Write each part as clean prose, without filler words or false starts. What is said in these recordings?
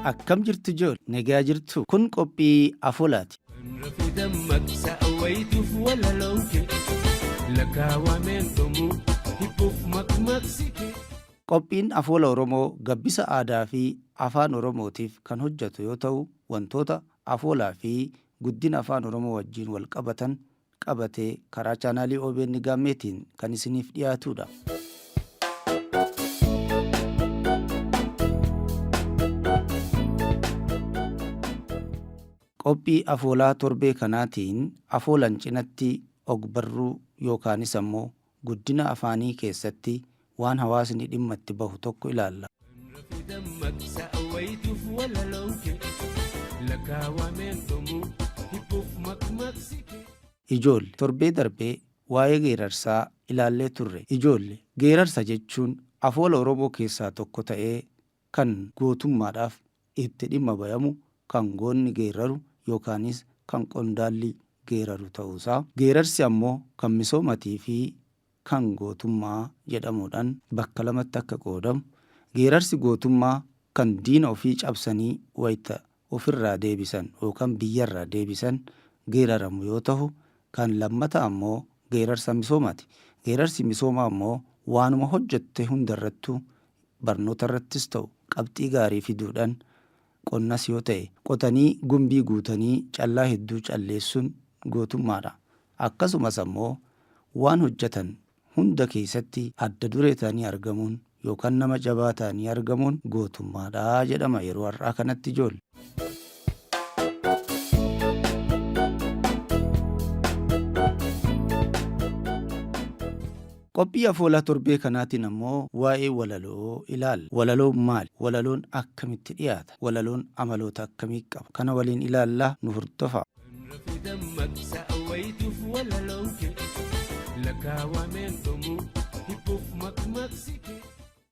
Akkam jirtu ijoollee? Nagaa jirtu? Kun qophii afoolaati. Qophiin Afoola Oromoo gabbisa aadaa fi Afaan Oromootiif kan hojjatu yoo ta'u, wantoota afoolaa fi guddina Afaan Oromoo wajjin wal qabatan qabatee karaa chaanaalii OBN Gaammeetiin kan isiniif dhiyaatuudha. Qophii afoolaa torbee kanaatiin afoolan cinatti ogbarruu yookaanis ammoo guddina afaanii keessatti waan hawaasni dhimma itti bahu tokko ilaalla. Ijoolle, torbee darbe waa'ee geerarsaa ilaallee turre. Ijoolle, geerarsa jechuun afoola Oromoo keessaa tokko ta'ee kan gootummaadhaaf itti dhimma bayamu, kan goonni geerraru yookaanis kan qondaalli geeraru ta'uusaa, geerarsi ammoo kan misoomatiifi kan gootummaa jedhamuudhaan bakka lamatti akka qoodamu, geerarsi gootummaa kan diina ofii cabsanii wayta ofirraa deebisan yookaan biyyarraa deebisan geeraramu yoo tahu, kan lammataa ammoo geerarsa misoomaati. Geerarsi misoomaa ammoo waanuma hojjatte hundarrattuu barnootarrattis ta'u qabxii gaarii fiduudhaan qonnas yoo ta'e qotanii gumbii guutanii callaa hedduu calleessuun gootummaadha. Akkasumas ammoo waan hojjatan hunda keessatti adda duree ta'anii argamuun yookaan nama jabaa ta'anii argamuun gootummaadha jedhama yeroo har'aa kanatti ijoolle. Qophii afoolaa torbee kanaatiin ammoo waa'ee walaloo ilaalla. Walaloon maali? Walaloon akkamitti dhiyaata? Walaloon amaloota akkamii qaba? Kana waliin ilaallaa nu hordofaa.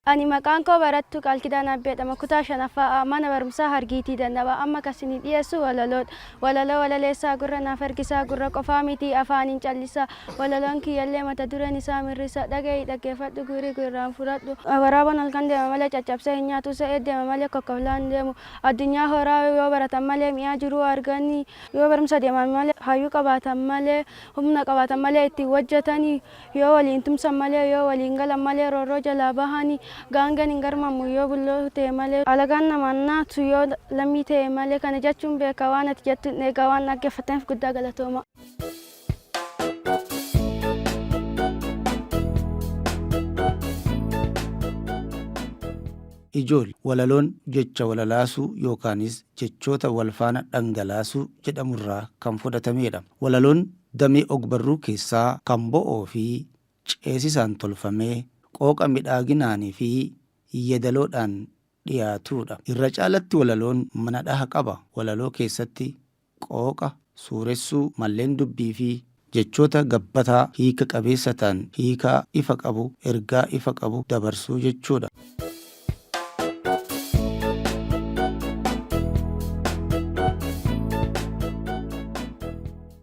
Ani maqaan koo Barattuu Qaalkidaan Abbee jedhama. Kutaa 5ffaa A mana barumsaa Hargiitii Dannabaa. Amma kan isinii dhiyeessu walaloodha. Walaloo walaleessaa gurra naaf ergisaa gurra qofaa mitii afaaniin callisaa. Walaloon kiyyallee mata dureen isaa mirrisa. Dhaga'i dhaggeeffadhu guurii gurraan fudhadhu. Waraaboon halkan deema malee caccabsee hin nyaatu. Se'ee deema malee kokkoflaa hin deemu. Addunyaa horaa yoo baratan malee mi'aa jiruu arganii. Yoo barumsa deeman malee hayyuu qabaatan malee humna qabaatan malee ittiin hojjetanii. Yoo waliin tumsan malee, yoo waliin galan malee roorroo jalaa bahani. Gaangeen hin garmamu yoo bulloo ta'e malee. Alagaan namaan naatu yoo lammii ta'e malee. Kana jechuun beeka waan ati jettu hin eega. Waan dhaggeeffattaniif guddaa galatoomaa. Ijoolle, walaloon jecha walalaasuu yookaanis jechoota walfaana dhangalaasuu jedhamurraa kan fudhatameedha. Walaloon damee ogbarruu keessaa kan bo'oo fi ceesisaan tolfamee qooqa midhaaginaanii fi yedaloodhaan dhiyaatuudha. Irra caalatti walaloon mana dhaha qaba. Walaloo keessatti qooqa, suuressuu, malleen dubbii fi jechoota gabbataa hiika qabeessa ta'an hiikaa ifa qabu, ergaa ifa qabu dabarsuu jechuudha.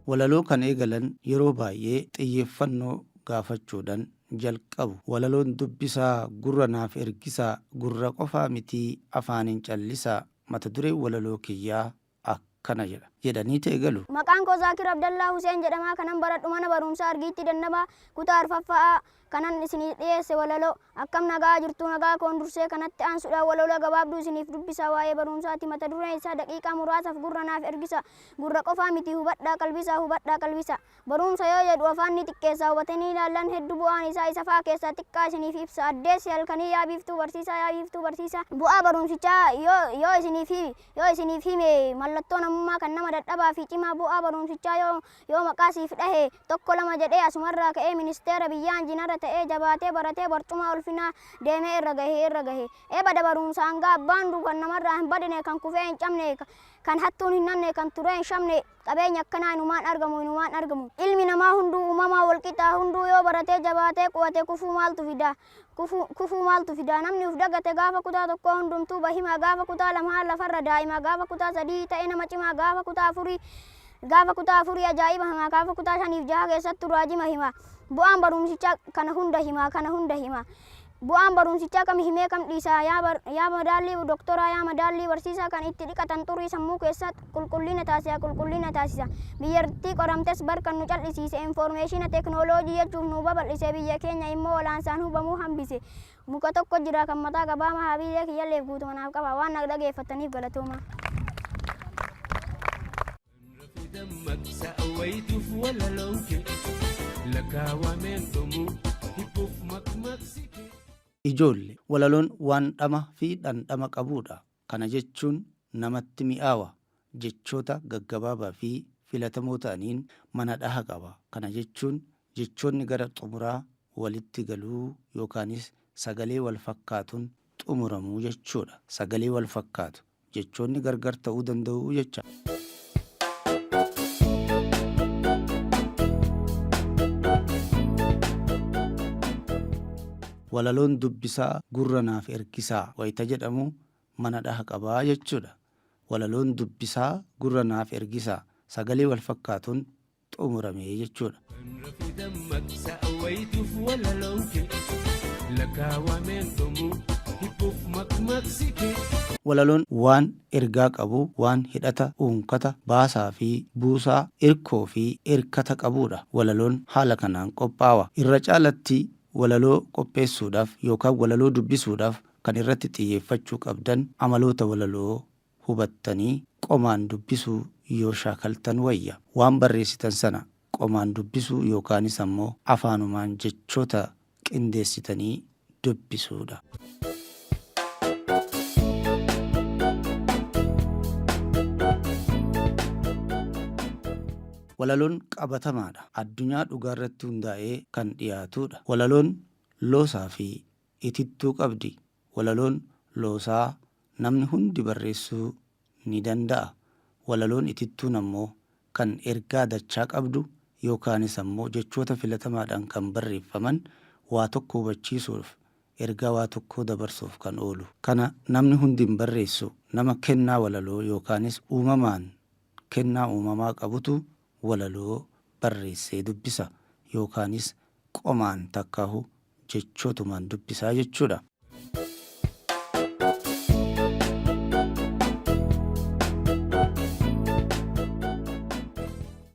Walaloo kan eegalan yeroo baay'ee xiyyeeffannoo gaafachuudhan jalqabu. Walaloon dubbisaa gurra naaf ergisaa gurra qofaa mitii afaaniin callisaa mata dureen walaloo kiyyaa akkana jedha. Jedhaniiti eegalu. Maqaan koo Zaakir Abdallaa Huseen jedhama. Kanan baradhu mana baruumsaa Argiitti Dannabaa kutaa arfaffaa A. Kanan isiniif dhiyeesse walaloo. Akkam nagaa jirtuu nagaa koon dursee kanatti aansuudhaan walaloo gabaabduu isiniif dubbisa waa'ee baruumsaati mata dureen isaa daqiiqaa muraasaaf gurra naaf ergisa gurra qofaa miti hubadhaa qalbisaa hubadhaa qalbisa Baruumsa yoo jedhu afaan ni xiqqeessa hubatanii ilaallan heddu bu'aan isaa isa fa'a keessaa xiqqaa isiniif ibsa addeessi halkanii yaa biiftuu barsiisaa yaa biiftuu barsiisaa bu'aa baruumsichaa yoo yoo isiniif yoo isiniif hime mallattoo namummaa kan nama dadhabaa fi cimaa bu'aa baruumsichaa yoo yoo maqaa siif dhahe tokko lama jedhee asumarraa ka'ee ministeera biyyaa injinara ta'ee jabaatee baratee barcumaa ulfinaa deemee irra gahe irra gahe ee bada baruumsa hangaa abbaan du kan namarraa hin badne kan kufee hin cabne kan hattuun hin hanne kan turee hin shamne Qabeenyi akkanaa inumaan argamu inumaan argamu. Ilmi namaa hunduu uumamaan wal qixa. Hunduu yoo baratee jabaatee qu'ate kufuu maaltu fida? Kufuu kufuu maaltu fida? Namni uf dagate gaafa kutaa tokkoo hundumtuu bahima gaafa kutaa lamaa lafarra daa'ima gaafa kutaa sadii ta'e nama cimaa gaafa kutaa afurii gaafa kutaa afurii ajaa'iba hima gaafa kutaa shaniif jaha keessattu raajima hima. Bu'aan barumsichaa kana hunda hima kana hunda hima. Bu'aan barumsichaa kam himee kam dhiisa? Yaa madaallii doktoraa, yaa madaallii barsiisaa, kan itti dhiqatan xurii sammuu keessa qulqullina taasisa, qulqullina taasisa. Biyyattii qoramtes bar kan nu cal'isiise, infoormeeshina teeknooloojii jechuuf nu babal'ise, biyya keenya immoo walaansaan hubamuu hambise. Muka tokko jira kan mataa gabaama habiilee kiyyalleef guutuma naaf qaba. Waan na dhageeffattaniif galatooma. Ijoolle, walaloon waan dhama fi dhandhama qabuudha. Kana jechuun namatti mi'aawa. Jechoota gaggabaabaa fi filatamoo ta'aniin mana dhaha qaba. Kana jechuun jechoonni gara xumuraa walitti galuu yookaanis sagalee wal fakkaatuun xumuramuu jechuudha. Sagalee wal fakkaatu. Jechoonni gargar ta'uu danda'u jecha. Walaloon dubbisaa gurra naaf ergisaa wayita jedhamu mana dhaha qabaa jechuudha. Walaloon dubbisaa gurra naaf ergisaa sagalee wal fakkaatuun xumurame jechuudha. Walaloon waan ergaa qabu, waan hidhata, uunkata, baasaa fi buusaa, irkoo fi irkata qabuudha. Walaloon haala kanaan qophaawa. Irra caalatti walaloo qopheessuudhaaf yookaan walaloo dubbisuudhaaf kan irratti xiyyeeffachuu qabdan amaloota walaloo hubattanii qomaan dubbisuu yoo shaakaltan wayya. Waan barreessitan sana qomaan dubbisuu yookaanis ammoo afaanumaan jechoota qindeessitanii dubbisuudha. Walaloon qabatamaadha. Addunyaa dhugaarratti hundaa'ee kan dhiyaatuudha. Walaloon loosaa fi itittuu qabdi. Walaloon loosaa namni hundi barreessuu ni danda'a. Walaloon itittuun ammoo kan ergaa dachaa qabdu yookaanis ammoo jechoota filatamaadhaan kan barreeffaman waa tokko hubachiisuuf, ergaa waa tokkoo dabarsuuf kan oolu. Kana namni hundi hin barreessu. Nama kennaa walaloo yookaanis uumamaan kennaa uumamaa qabutu walaloo barreessee dubbisa yookaanis qomaan takkaahu jechootumaan dubbisaa jechuudha.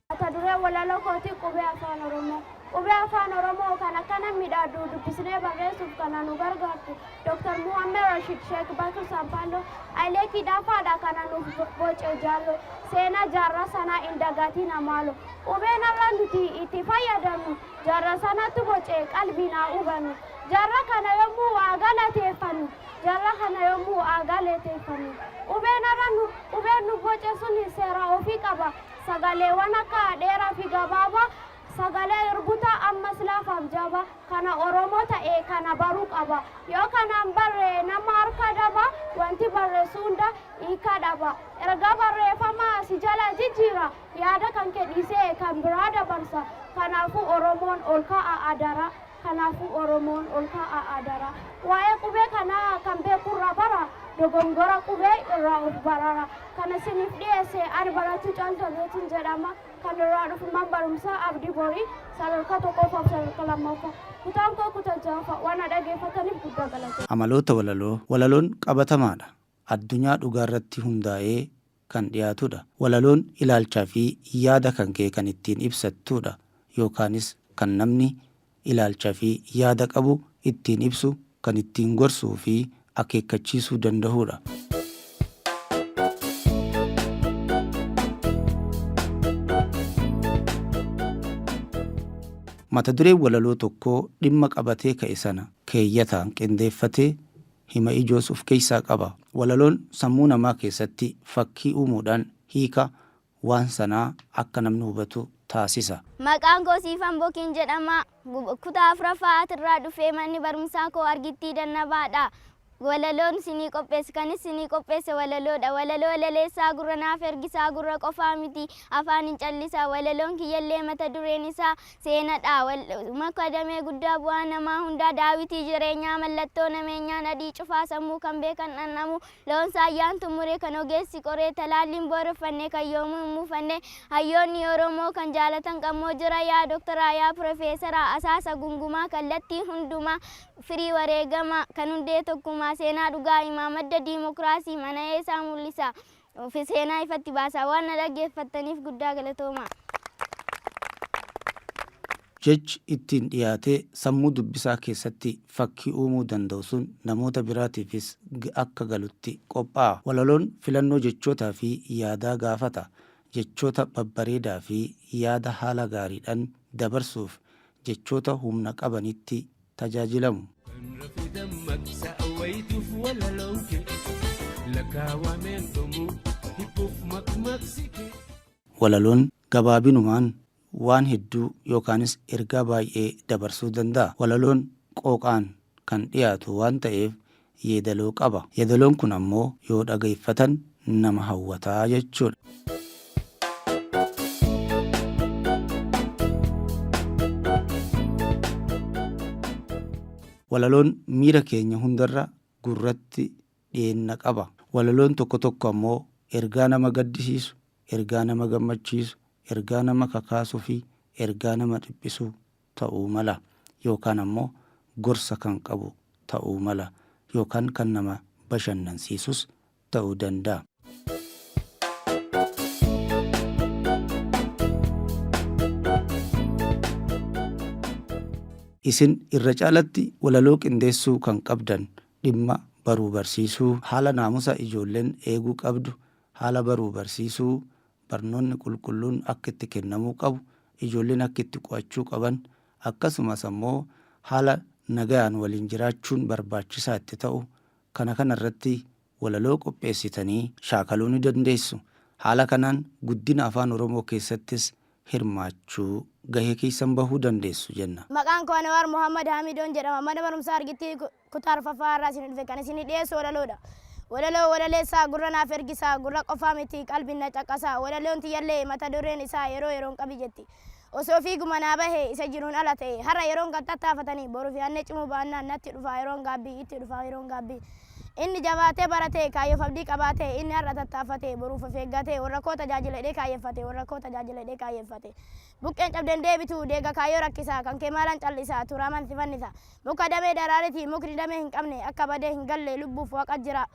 Mata dureen walaloo kootii qubee Afaan Oromoo. Qubee Afaan Oromoo kan akkana midhaadhu dubbisnee barreessuuf kana nu gargaartu Dr. Muhammad Rashid Sheek Bakir Sampaallo Hayilee Kiidaafaadha kana nuuf boce jaallo seenaa jaarraa sanaa hin dagatiin amaalo. Qubeen har'a nuti itti fayyadamnu jaarraa sanatti boce qalbiin haa hubannu. Jaarraa kana yommuu haa galateeffannu. Jaarraa kana yommuu haa galateeffannu. Qubeen har'a nu qubeen nu boce sun seera ofii qaba. Sagaleewwan akka dheeraa fi gabaabaa, sagalee irbutaa ammas laafaaf jabaa, kana Oromoo ta'e kana baruu qaba. Yoo kanaan barree nama harka daba, wanti barreessu hunda hiika dhaba. Erga barreeffamaa si jala jijjiira, yaada kan kee dhiisee kan biraa dabarsa. Kanaafuu Oromoon ol ka'a adara. Kanaafuu Oromoon ol ka'a adara. Waa'ee qubee kanaa kan beekurraa bara, dogongora qubee irraa of barara. Kana isiniif dhiyeesse ani barattuu Caaltuu Abeetiin jedhama. Kan irraa dhufu man barumsaa Abdii Borii sadarkaa tokkoffaaf sadarkaa lammaffaa. Kutaan koo kutaa ja'affaa. Waan na dhageeffataniif guddaa galatooma. Amaloota walaloo. Walaloon qabatamaadha. Addunyaa dhugaarratti hundaa'ee kan dhiyaatudha. Walaloon ilaalchaa fi yaada kan kee kan ittiin ibsattuudha yookaanis kan namni ilaalcha fi yaada qabu ittiin ibsu, kan ittiin gorsuu fi akeekkachiisuu dandahuudha. Mata dureen walaloo tokkoo dhimma qabatee ka'e sana keeyyataan qindeeffatee hima ijoos of keessaa qaba. Walaloon sammuu namaa keessatti fakkii uumuudhaan hiika waan sanaa akka namni hubatu taasisa. Maqaan koo Siifan Bokiin jedhama. Kutaa 4ffaa A irraa dhufee manni barumsaa koo Argittii Dannabaadha. Walaloon isinii qopheesse kan isinii qopheesse walaloodha. Walaloo walaleessaa gurra naaf ergisaa gurra qofaa miti afaan hin callisaa. Walaloon kiyyallee mata dureen isaa seenadha. Maka damee guddaa bu'aa namaa hundaa daawitii jireenyaa mallattoo nameenyaan adii cufaa sammuu kan beekan dhandhamu loon saayyaan tumure kan ogeessi qoree talaalliin booreffanne kan yoomuu hin muufanne hayyoonni Oromoo kan jaalatan qammoo jira yaa doktoraa yaa profeesaraa asaasa gungumaa kallattii hundumaa firii wareegama kan hundee tokkummaa seenaa dhugaa himaa madda diimokiraasii mana eessaa mul'isa seenaa ifatti baasa waan na dhaggeeffattaniif guddaa galatooma. Jechi ittiin dhiyaatee sammuu dubbisaa keessatti fakkii uumuu danda'u sun namoota biraatiifis akka galutti qophaa'a. Walaloon filannoo jechootaa fi yaadaa gaafata. Jechoota babbareedaa fi yaada haala gaariidhaan dabarsuuf jechoota humna qabanitti tajaajilamu. Kan rafe dammaqsa wayituuf walalooke lakkaawameen dhumuu hibbuuf maqmaqsike. Walaloon gabaabinumaan waan hedduu yookaanis ergaa baay'ee dabarsuu danda'a. Walaloon qooqaan kan dhiyaatu waan ta'eef yeedaloo qaba. Yeedaloon kun ammoo yoo dhageeffatan nama hawwataa jechuudha. Walaloon miira keenya hundarra gurratti dhiyeenna qaba. Walaloon tokko tokko ammoo ergaa nama gaddisiisu, ergaa nama gammachiisu, ergaa nama kakaasuu fi ergaa nama dhiphisu ta'uu mala. Yookaan ammoo gorsa kan qabu ta'uu mala. Yookaan kan nama bashannansiisus ta'uu danda'a. Isin irra caalatti walaloo qindeessuu kan qabdan dhimma baruu barsiisuu, haala naamusa ijoolleen eeguu qabdu, haala baruu barsiisuu, barnoonni qulqulluun akka itti kennamuu qabu, ijoolleen akka itti qo'achuu qaban, akkasumas ammoo haala nagayaan waliin jiraachuun barbaachisaa itti ta'u kana kanarratti walaloo qopheessitanii shaakaluu ni dandeessu. Haala kanaan guddina afaan Oromoo keessattis hirmaachuu gahee keessan bahuu dandeessu jenna. Maqaan koo Anwaar Muhammad Hamidoon jedhama. Mana barumsaa Argittii kutaa arfaffaa irraa isin dhufe kan isin dhiyeessu walaloodha. Walaloo walaleessaa gurra naaf ergisaa gurra qofaa miti qalbiin na caqasaa walaloon tiyyallee mata dureen isaa yeroo yeroon qabi jetti. Osoo fiiguma naa bahe isa jiruun ala ta'e har'a yeroon kan tattaafatanii boruuf yaadnee cimuu baannaan natti dhufaa yeroon gaabbii itti dhufaa yeroon gaabbii. Inni jabaatee barate kaayyoof abdii qabaate inni har'a tattaafate boruuf of eeggate warra koo tajaajila hidhee kaayyeffate warra koo tajaajila hidhee kaayyeffate. Buqqeen cabdeen deebitu deega kaayyoo rakkisaa kan kee maalaan callisaa turaaman si fannisa. Muka damee daraariti mukni damee hin qabne akka badee hin galle lubbuuf waaqa jira.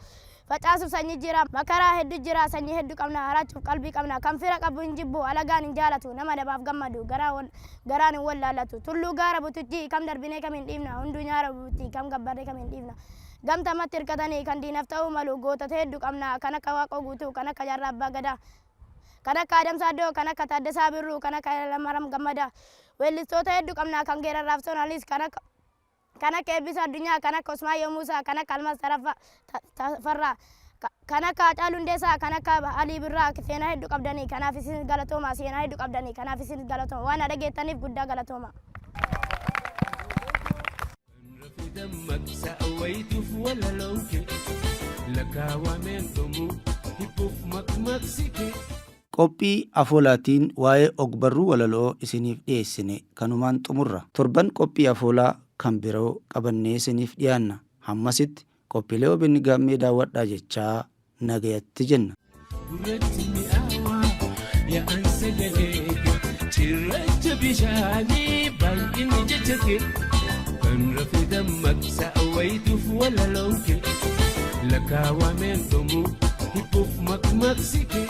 Facaasuuf sanyii jira makaraa hedduu jira sanyii hedduu qabna harachuuf qalbii qabna kan fira qabu hin jibbu alagaan hin jaalatu nama namaaf gammadu garaan hin wallaallatu tulluu gaara butujjii kam darbinee kam hin dhiibna hunduu nyaara bubutti kam gabbarree kam hin dhiibna. Gamtamatti hirkatanii kan diinaaf ta'uu malu gootota hedduu qabna kan akka Waaqoo Guutuu kan akka Jaarraa Abbaa Gadaa kan akka Adamsaa Addoo kan akka Taaddasaa Birruu kan akka Lamaram Gammadaa weellistoota hedduu qabna kan geerarraaf sonalis kan akka Eebbisaa Addunyaa kan akka Usmaayyoo Muusaa kan akka Almaaz Tafarraa kan akka Haacaaluu Hundeessaa kan akka Alii Birraa seenaa hedduu qabdanii kanaaf isin galatooma seenaa hedduu qabdanii kanaaf isin galatooma waan na dhageettaniif guddaa galatooma. Kan rafe dammaqsa wayituuf walalooke lakkaawameen dhumuu hibbuuf maqmaqsike. Qophii afoolaatiin waa'ee ogbarruu walaloo isiniif dhiyeessine kanumaan xumurra. Torban qophii afoolaa kan biroo qabannee isiniif dhiyaanna. Hammasitti qophiilee OBN Gaammee daawwadhaa jechaa nagayatti jenna. Gurratti mi'aawaa yaa'an sagalee cirracha bishaanii baay'inni jecha kee kan rafe dammaqsa wayituuf walalooke lakkaawameen dhumuu hibbuuf maqmaqsike.